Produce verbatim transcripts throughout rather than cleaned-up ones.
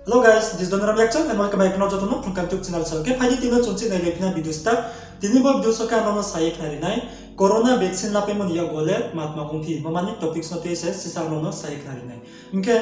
Hello guys, this is Doniram Yakchang and welcome back to joto no Phrungkang YouTube channel. So, khe phai di tini chung chih nailai phi na video start. Tini bo video so khe ang nrao no sa ye khnari nai, corona vaccine lapaimo ni yakgu le tma tma ongphi, bo mani topics no tui se sisa ang nrao no sa ye khnari nai. Hing khe,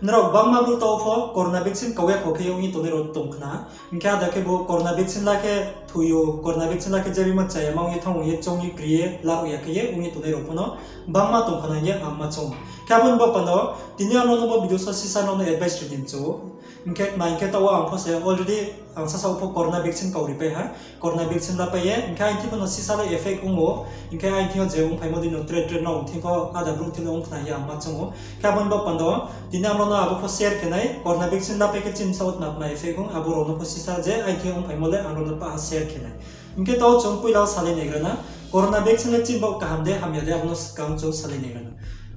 nrao gbangma brouh taoh pho corona vaccine kau ya kho khe ye ong ye tongnai rao tong khna. Hing khe ada khe bo corona vaccine la khe thoi ou, corona vaccine la khe je bima chaya ma ong ye thanng ong ye choung ye kri ye laruh ya khe ye ong ye tongnai rao pho no gbangma tong khna hing ye ang ma choung ou. Khe abo ni baoh panda wo tini ang nrao no bo video so sisa nrao no advice ri ni mchu ou. Hing khe tma hing khe taoh wo ang pho se already ang sasaoh pho corona vaccine kauripai ha. Corona vaccine lapai ye, hing khe aini thing pho no sisa le effect ong ou. Hing khe aini thing yo je ongphaimo dei no tre tre nrao thing pho ada brouh thing no ong khna hing ye ang ma choung ou. Khe abo ni baoh panda wo tini ang nrao no abo pho share khe nai, corona vaccine lapai khe chini bsaoh wo tma tma effect ong, abo rao no pho sisa je aini thing yo ongphaimo le ang nrao no pah ha share khe nai. Hing khe taoh chung poila wo salai naigra na, corona vaccine le chini baoh kaham de hamya de abo no skang chung salai naigra na.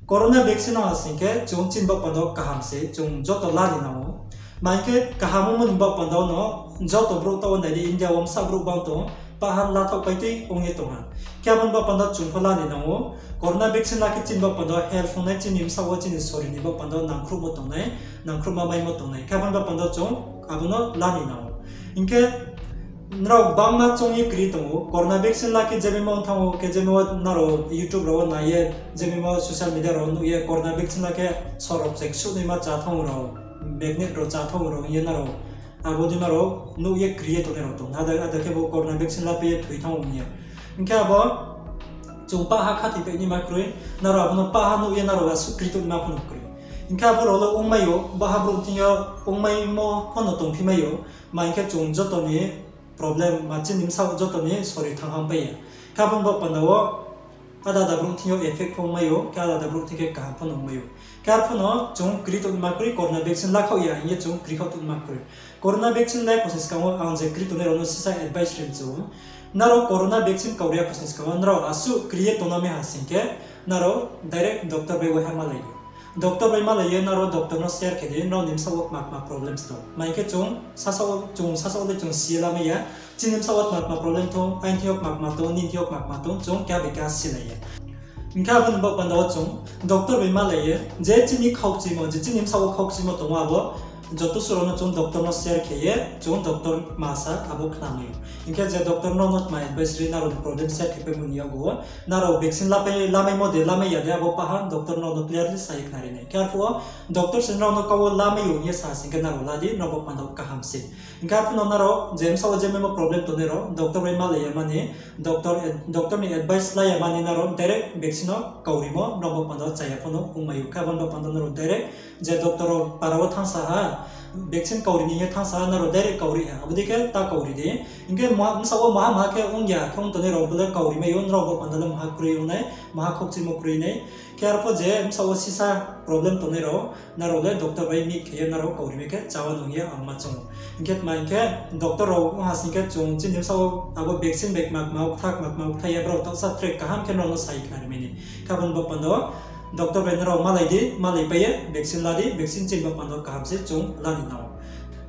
Corona vaccine no ha sing khe chung chini baoh panda wo kaham se, chung joto la ni nang ou. Tma hing khe kaham ongmo ni baoh panda wo no joto brouh taoh wo nai di India wo bsa brouh bang tong, pah ha lathaoh pai tui ong ye tong ha. Khe abo ni baoh panda chung pho la ni nang ou. Corona vaccine la khe chini baoh panda wo help ong nai, chini bsaoh wo chini sori ni baoh panda wo nangkhruhmo tongnai, nangkhruhma maimo tongnai. Khe abo ni baoh panda wo chung abo no la ni nang ou. Hing khe nrao gbangma choung ye kri tong ou, corona vaccine la khe je bima ong thanng ou, khe je bima nrao YouTube rao wo nai ye, je bima social media rao wo nuh ye, corona vaccine la khe sor rao cheksuh naima chá thanng ou rao, magnet rao chá thanng ou rao hing ye nrao abo dei ma rao nuh ye kri ye tongnai rao tong. Ada, ada khe bo corona vaccine lapai ye thoi thanng ou hing ye. Hing khe abo chung pah ha khathoipai naima kroi, nrao abo no pah ha nuh ye nrao asuh kri tongnaima pho no kroi. Hing khe abo rao le ongmai ou, baha brouh thing yo ongmaimo pho no tongphi mai ou, ma hing khe chung joto ni problem, ma chini bsaoh joto ni sori thanng ham pai ya. Khe abo ni baoh panda wo ada ada brouh thing yo effect pho ongmai ou, khe ada ada brouh thing khe kaham pho no ongmai ou. Khe arphuh no chung kri tongnaima kroi, corona vaccine lakhaoh ya hing ye chung kri khaoh tongnaima kroi. Corona vaccine lai kho sni skang wo ang je kri tongnai rao no sisa advice ri mchu ou. Nrao corona vaccine kauri ya kho sni skang wo nrao asuh kri ye tongna mi ha sing khe, nrao direct doctor bai waiha malai di. Doctor bai malai ye nrao doctor no share khe di, nrao ni bsaoh wo tma tma problems tong. Ma hing khe chung sasaoh, chung sasaoh le chung si ye lamai ya. Chini bsaoh wo tma tma problem tong, aini thing yo tma tma tong, nini thing yo tma tma tong, chung keha bai keha silai ya. Hing khe abo ni baoh panda wo chung doctor bai malai ye, je chini khaukchimo, je chini bsaoh wo khaukchimo tongmo abo, joto suh rao no chung doctor no share khe ye, chung doctor ma sa abo khnamai ou. Hing khe je doctor nrao no tma advice ri, nrao ni problem share khe paimo ni yakgu wo, nrao vaccine lapai, lamaimo de, lamai ya de, abo pah ha doctor nrao no clearly sa ye khnari nai. Khe arphuh wo doctor se nrao no kau wo lamai ou hing ye sa sing khe nrao la di, nrao baoh panda wo kaham se. Hing khe arphuh no nrao je bsaoh wo je maimo problem tongnai rao, doctor bai malai ya mani, doctor ni advice la ya mani nrao direct vaccine no kaurimo nrao baoh panda wo chaya pho no ongmai ou. Khe abo ni baoh panda nrao direct je doctor rao para wo thanngsa ha, vaccine kauri ni hing ye thanngsa ha, nrao direct kauri ha, abo dei khe ta kauri di. Hing khe bsaoh wo maha maha khe ong ya khe ong tongnai rao bo le kauri mai ou, nrao baoh panda le maha kroi ong nai, maha khaukchimo kroi nai. Khe arphuh je bsaoh wo sisa problem tongnai rao, nrao le doctor bai meet khe ye nrao kauri mai khe chá wa nung ye ang ma choung ou. Hing khe tma hing khe doctor rao ong ha sing khe chung chini bsaoh wo abo vaccine bai kma kma wo ktha, kma kma wo ktha ye brao taohsa tre kaham khe nrao no sa ye khnari mai ni. Khe abo ni baoh panda wo doctor bai nrao malai di, malaipai ye vaccine la di, vaccine chini baoh panda wo kaham se chung la ni nang ou.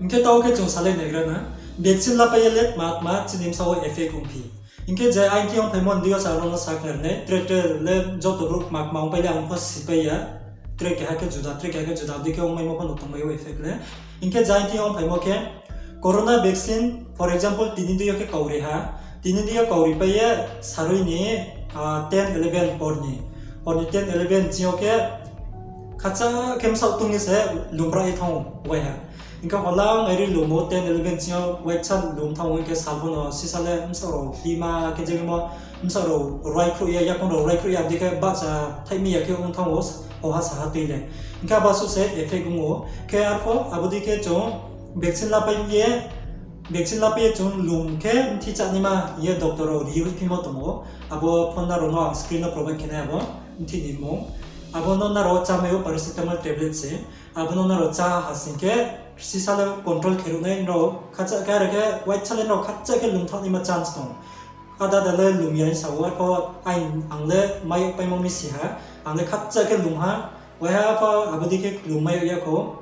Hing khe taoh khe chung salai naigra na, vaccine lapai ye le tma tma chini bsaoh wo effect ongphi. Hing khe je aini thing yo ongphaimo ni deing yo sa nrao no sakhnari nai, tre tre le joto brouh kma kma ongpai le ang pho sipai ya. Tre keha khe juda, tre keha khe juda, abo dei khe ongmaimo pho no tongmai ou effect le. Hing khe je aini thing yo ongphaimo khe corona vaccine, for example, tini deing yo khe kauri ha, tini deing yo kauripai ye sarui ni, ah, ten eleven hor ni, hor ni ten eleven ching yo khe khacha khe bsaoh tong ye se lumra ye thanng ou waiha. Hing khe holang airi lum ou ten eleven ching yo waisa lum thanng ou, hing khe sal pho no sisa le bsaoh rao hima khe je bima bsaoh rao raikhruh ye, yakoung rao raikhruh ye, abo dei khe bahcha thaih mi ya khe ong thanng ou, hoha saha tui le. Hing khe abo suh se effect ong ou. Khe arphuh abo dei khe chung vaccine lapai ye, vaccine lapai ye chung lum khe bthi chá naima hing ye doctor rao ri ye hoihphimo tong ou. Abo phone nrao no ang screen no provide khe nai abo bthi ni mmung. Abo no nrao chámai ou paracetamol tablet se. Abo no nrao chá ha sing khe sisa le control khe ruh nai nrao khacha khe, are khe waisa le nrao khacha khe lum thanng naima chance tong ou. Ada ada le lum ya hing sa ou, arphuh ang le mai yag paimo mi si ha, ang le khacha khe lum ha, waiha pho abo dei khe lum mai yag ya kho,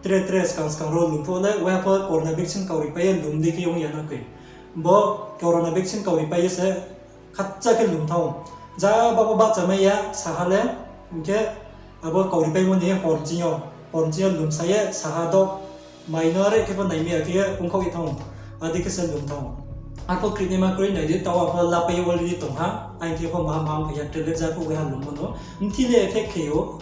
tre tre skang skang rao lum pho le, waiha pho corona vaccine kauripai ye lum dei khe ong ya na khe. Bo corona vaccine kauripai ye se khacha khe lum thanng ou. Ja ba bo bahcha mai ya saha le, hing khe abo kauripaimo ni hor ching yo, hor ching yo lumsa ye saha do Mai no are khe pho naimai ya khe ongkhaoh ye thanng ou. Adi khe se lum thanng ou. Arphuh krinaima kroi nai di, taoh apho lapai ye already tong ha. Aini thing pho maha maha phai ya, tablet ja phuh waiha lum mo no. Mthi le effect khe ou.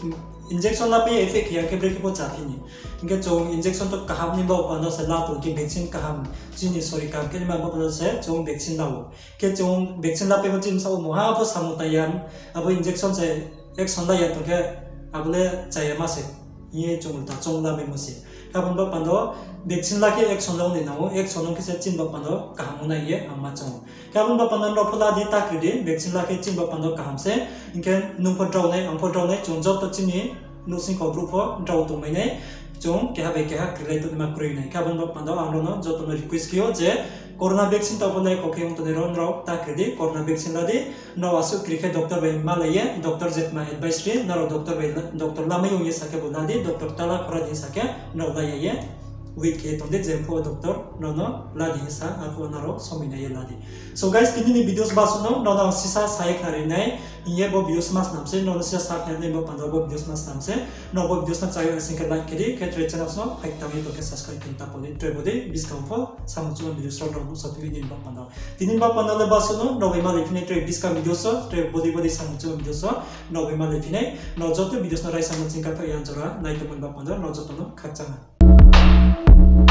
Injection lapai ye effect khe ya khe brekhe pho chá phi ni. Hing khe chung injection to kaham ni baoh panda se la tong khe vaccine kaham. Chini sori kaham khe ni ma baoh panda se chung vaccine la ou. Khe chung vaccine lapai pho chini sao mungha pho samung tang ya. Abo injection se action la ya tong khe abo le chá ya ma se. Hing ye chung ulta chung lamaimo se. Khe abo ni baoh panda vaccine la khe action la ong ni nang ou, action ong khe se chini baoh panda kaham ong nai ye ang ma choung ou. Khe abo ni baoh panda nrao pho la di, ta kri di, vaccine la khe chini baoh panda kaham se. Hing khe nung pho drao nai, ang pho drao nai, chung joto chini nouhsing kho brouh pho drao tongmai nai. Chung keha bai keha krilai tongnaima kroi nai. Khe abo ni baoh panda ang nrao no joto no request khe ou je corona vaccine taoh pho nai kho khe ong tongnai rao nrao ta kri di, corona vaccine la di. Nrao asuh kri khe doctor bai malai ye, doctor jetma advice ri, nrao doctor bai, doctor lamai ong ye sa khe bo la di, doctor tala khora di sa khe nrao la ya ye, wait khe tong di, je pho doctor nrao no la di sa, arphuh nrao somoi nai ye la di. So guys, tini ni videos basuh no nrao no sisa sa ye khnari nai, hing ye bo videos ma snam se, nrao no sisa sa khnari nai baoh panda bo videos ma snam se. Nrao bo videos no chá ya sing khe like khe di, khe tre channels no phaiktham ye tong khe subscribe khe ta pho di, tre bo di buskang pho samung chungma videos rao nrao no sophi ni baoh panda. Tini baoh panda le basuh no, nrao bai malai phi nai tre buskang videos o, tre bo di bo di samung chungma videos o, nrao bai malai phi nai, nrao joto videos no raisa no chingkathaoh ya jora nai tongmo ni baoh panda nrao joto no khakchang ha.